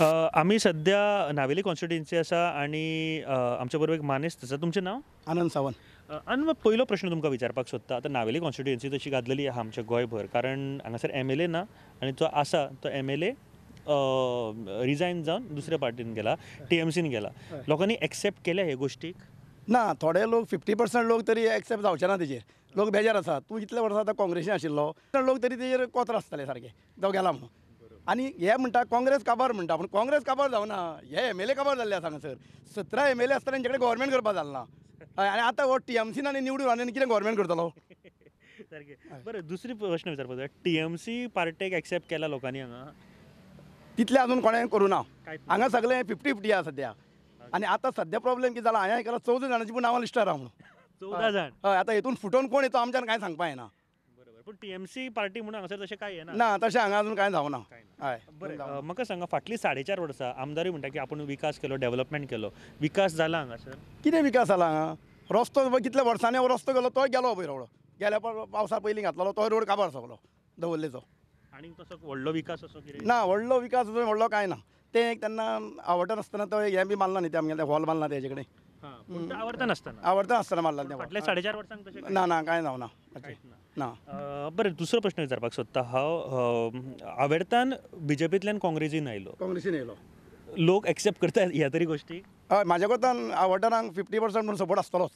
आमी सध्या नावेली कॉन्स्टिट्युएन्सी आसा आनी आमच्या बरोबर एक मानेस्त आसा. तुमचें नांव? आनंद सावंत. आनी पयलो प्रश्न तुमकां विचारपाक सोदता. आतां नावेली कॉन्स्टिट्युएन्सी तशी गाजलेली आहा आमच्या गोंयभर, कारण हांगासर एम एल ए ना आनी जो आसा तो एम एल ए रिजायन जावन दुसऱ्या पार्टीन गेला, टीएमसीन गेला. लोकांनी एक्सेप्ट केल्या हे गोश्टीक? ना, थोडे लोक, 50% लोक तरी एक्सेप्ट जावचे ना तेजेर. लोक बेजार आसा. तूं इतले वर्सां आतां काँग्रेसीन आशिल्लो, लोक तरी तेजेर कोत्र आसतले सारके तो गेला म्हणून. आनी हे म्हणटा काँग्रेस काबार म्हणटा, पूण काँग्रेस काबार जावना, हे एम एल ए काबार जाल्ले आसा. हांगासर 17 एम एल ए आसतना तेंचे कडेन गव्हर्मेंट करपाक जालें ना. हय, आनी आतां हो टीएमसीन आनी निवडून आनी कितें गव्हर्मेंट करतलो? सारकें. बरें, दुसरी प्रश्न विचारपाक जाय. टीएमसी पार्टेक एक्सेप्ट केला लोकांनी हांगा? तितलें अजून कोणें करूं ना. कांयच? हांगा सगळें 50-50 आसा सद्या. आनी आतां सद्या प्रॉब्लेम कितें जाला, हांवें आयकलां 14 जाणांची पूण नांवां लिस्टार आहा म्हणून. 14 जाण? हय, आतां हितून फुटोवन कोण येता आमच्यान कांय सांगपा येना. बरोबर, पूण टीएमसी पार्टी म्हणून हांगासर तशें कांय येना? ना, तशें हांगा अजून कांय जावना. कांय ना. हय. बरें, म्हाका सांगा, फाटलीं 4.5 वर्सां आमदारूय म्हणटा की आपूण विकास केलो, डेव्हलपमेंट केलो. विकास जाला हांगासर? कितें विकास जाला हांगा? रस्तो पळय, कितल्या वर्सांनी हो रस्तो गेलो, तोय गेलो पळय रोडो. गेल्या पावसा पयलीं घातलेलो तोय रोड काबार सगलो दवरलेचो. आनी तसो व्हडलो विकास असो कितें? ना, व्हडलो विकास असो व्हडलो कांय ना. तें एक तेन्ना आवडटा आसतना तो हें बी मारला न्ही, तें आमगेलें हॉल मारला तेजे कडेन. हां, पूण तें आवडटा नासतना. आवडटा आसतना मारला तें. फाटल्या 4.5 वर्सांक तशें कांय ना ना, कांय जावना. कांयच ना. ना. बरें, दुसरो प्रश्न विचारपाक सोदता हांव. आवेर्तान बीजेपींतल्यान काँग्रेसीन आयलो. काँग्रेसीन येयलो. लोक एक्सेप्ट करता ह्या तरी गोश्टी? हय, म्हाज्या कोतान आवडटानाक 50% म्हणून सपोर्ट आसतलोच.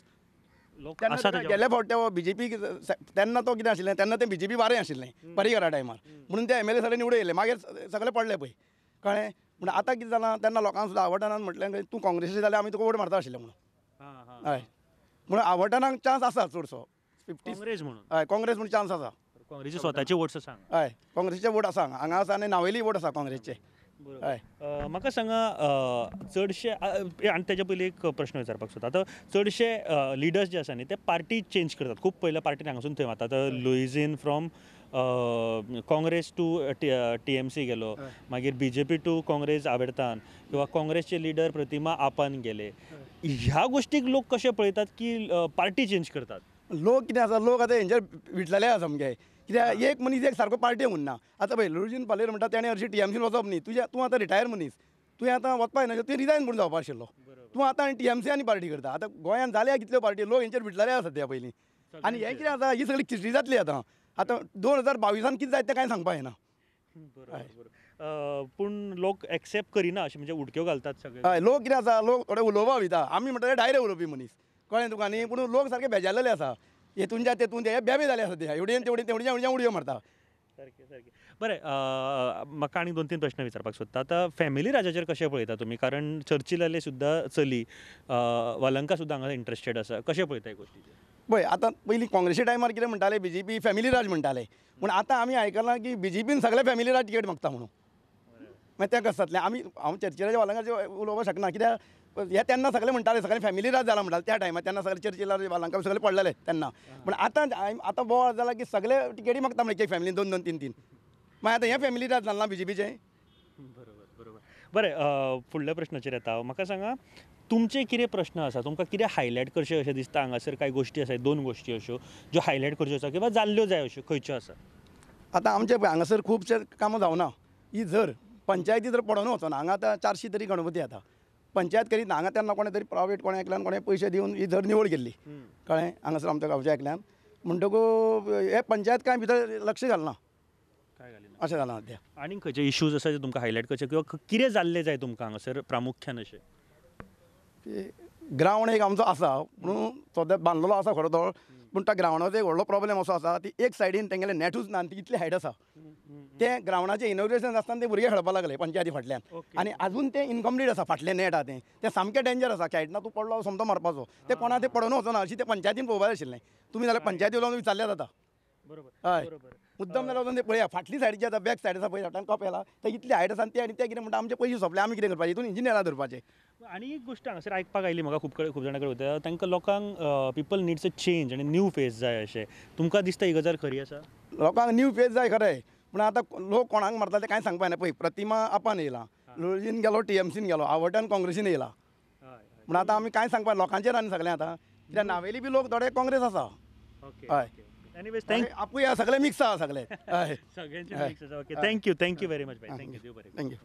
लोक तेन्ना आसा तेका तेज्या गेले फावट ते बीजेपी, तेन्ना तो कितें आशिल्लें, तेन्ना ते बीजेपी वारें आशिल्लें पर्रीकारा टायमार, म्हणून ते एमएलए सगळे निवडून येयले. मागीर सगळे पडले पळय, कळ्ळें? पूण आतां कितें जालां, तेन्ना लोकांक सुद्दां आवडटानान म्हटलें, तूं काँग्रेसी जाल्यार आमी तुका वोट मारता आशिल्ले म्हणून. हां हां हय, म्हणून आवडटानाक चान्स आसा चडसो 50. काँग्रेस म्हणून? हय, काँग्रेस म्हणून चान्स आसा. काँग्रेसी स्वताचे वोट्स आसा हांगा? हय, काँग्रेसीचे वोट आसा हांगा. हांगा आसा आनी नावेली वोट आसा काँग्रेसचे. हय. म्हाका सांगा, चडशे आनी तेच्या पयलीं एक प्रश्न विचारपाक सोदता. आतां चडशे लिडर्स जे आसा न्ही, ते पार्टी चेंज करतात खूब. पयल्या पार्टीन हांगासून थंय वतात. आतां Luizinho from Congress to TMC गेलो, मागीर बीजेपी टू काँग्रेस आवेर्तान, किंवा काँग्रेसचे लिडर प्रतिमा आपान गेले. ह्या गोश्टीक लोक कशे पळयतात की पार्टी चेंज करतात? लोक कितें आसा, लोक आतां हेंचेर विटलेले आसा सामके. कित्याक एक मनीस एक सारको पार्टी उरना. आतां पळय, लुईझीन फालेर म्हणटा तेणें हरशीं टीएमसीन वचप न्ही. तुजें तूं आतां रिटायर मनीस, तुवें आतां वचपा जायना, तुवें रिजायन करून जावपा आशिल्लो. तूं आतां आनी टीएमसी आनी पार्टी करता. आतां गोंयांत जाल्या कितल्यो पार्टी, लोक हेंचेर विटलेले आसा सद्या पयलीं. आनी हें कितें आसा, ही सगळी खिचडी जातली आतां. आतां 2022 कितें जायत तें कांय सांगपा जायना. बरोबर, पूण लोक एक्सेप्ट करिना अशें, म्हणजे उडक्यो घालतात सगळे. हय, लोक कितें आसा, लोक थोडे उलोवपा वयता. आमी म्हणटा ते डायरेक्ट उलोवपी मनीस, कळ्ळें तुका न्ही? पूण लोक सारके बेजारलेले आसा. हेतूनच्या तेतून ते बेबे जाले आसा, ते हेवटेन तेवटेन तेवटेच्यान हेवटेच्यान उडयो मारता. सारकें सारकें. बरें, म्हाका आनी दोन तीन प्रश्न विचारपाक सोदता. आतां फॅमिली राजाचेर कशें पळयता तुमी? कारण चर्चिलाले सुद्दां चली वालंका सुद्दां हांगा इंट्रस्टेड आसा. कशें पळयता ह्या गोश्टीचेर? पळय, आतां पयलीं काँग्रेसी टायमार कितें म्हणटाले, बीजेपी फॅमिली राज म्हणटाले. पूण आतां आमी आयकलां की बीजेपीन सगळे फॅमिली राज टिकेट मागता म्हणून. मागीर तें कशें जातलें? आमी हांव चर्चिलाच्या वालंकाचेर उलोवपाक शकना, कित्याक हे तेन्ना सगळे म्हणटाले, सगळे फॅमिली राज जाला म्हणटाले त्या टायमार. तेन्ना सगळे चर्चिला वालंका सगळे पडलेले तेन्ना. पूण आतां आतां बोवाळ जाला की सगळे टिकेटी मागता म्हणून, एक एक फॅमिलीन दोन दोन तीन तीन. मागीर आतां हें फॅमिली राज जालें ना बीजेपीचें? बरोबर. बरें, फुडल्या प्रश्नाचेर येता हांव. म्हाका सांगा, तुमचे कितें प्रश्न आसा, तुमकां कितें हायलायट करचें अशें दिसता? हांगासर कांय गोश्टी आसा, दोन गोश्टी अश्यो ज्यो हायलायट करच्यो आसा किंवा जाल्ल्यो जाय, अश्यो खंयच्यो आसा? आतां आमचे पळय हांगासर खुबशे कामां जावना. ही जर पंचायती जर पडोन वचना, हांगा आतां 400 तरी गणपती येता, पंचायत करीत ना. हांगा तेन्ना कोणें तरी प्रायवेट कोणें एकल्यान कोणें पयशे दिवन ही झर निवळ केल्ली, कळ्ळें, हांगासर आमच्या गांवच्या एकल्यान. म्हणटकूच हे पंचायत कांय भितर लक्ष घालना. काय घालिना. अशें जालां सद्या. आनी खंयचे इश्यूज आसा जे तुमकां हायलायट करचे किंवा कितें जाल्लें जाय तुमकां हांगासर प्रामुख्यान अशें? ग्रावंड एक आमचो आसा म्हणून सद्या बांदलेलो आसा खरो तो, पूण त्या ग्रावंडाचो एक व्हडलो प्रॉब्लेम असो आसा, ती एक सायडीन तेंगेलें नॅटूच ना आनी ती इतली हायट आसा. तें ग्रावंडाचें इनॉग्रेशन आसतना ते भुरगे खेळपाक लागले पंचायती फाटल्यान. आनी अजून तें इनकम्प्लीट आसा. फाटलें नॅट आहा तें, तें सामकें डेंजर आसा. खेळटना तूं पडलो सोमतो मारपाचो. तें कोणा तें पडोन वचना अशी तें पंचायतीन पळोवपाक जाय आशिल्लें. तुमी जाल्यार पंचायती वचून विचारल्यार जाता. हय, मुद्दम जाल्यार वचून ते पळया. फाटली सायड जी आतां बॅक सायड आसा पळय, फाटल्यान कपेल आहा, ते इतली हायट आसा. आनी ते आनी ते कितें म्हणटा, आमचे पयशे सोंपले, आमी कितें करपाचें? हितून इंजिनियरां धरपाचें. आनी एक गोश्ट हांगासर आयकपाक आयली म्हाका, खूब कडेन खूब जाणां कडेन वयता, तांकां लोकांक पिपल निड्स अ चेंज आनी न्यू फेस जाय अशें. तुमकां दिसता ही गजाल खरी आसा? लोकांक न्यू फेस जाय खरें, पूण आतां लोक कोणाक मारता तें कांय सांगपा जायना. पळय, प्रतिमा आपान येयला, लुईझीन गेलो टीएमसीन गेलो, आवटान काँग्रेसीन येयला. पूण आतां आमी कांय सांगपा लोकांचेर आनी सगळें आतां, कित्याक नावेली बी लोक थोडे काँग्रेस आसा. हय. एनिवेज, thank आपूय सगळे मिक्स आसा सगळे, हय. सगळ्यांचे मिक्स आसा. Okay, thank you, thank you very much. Bye, thank you. देव बरें. Thank you.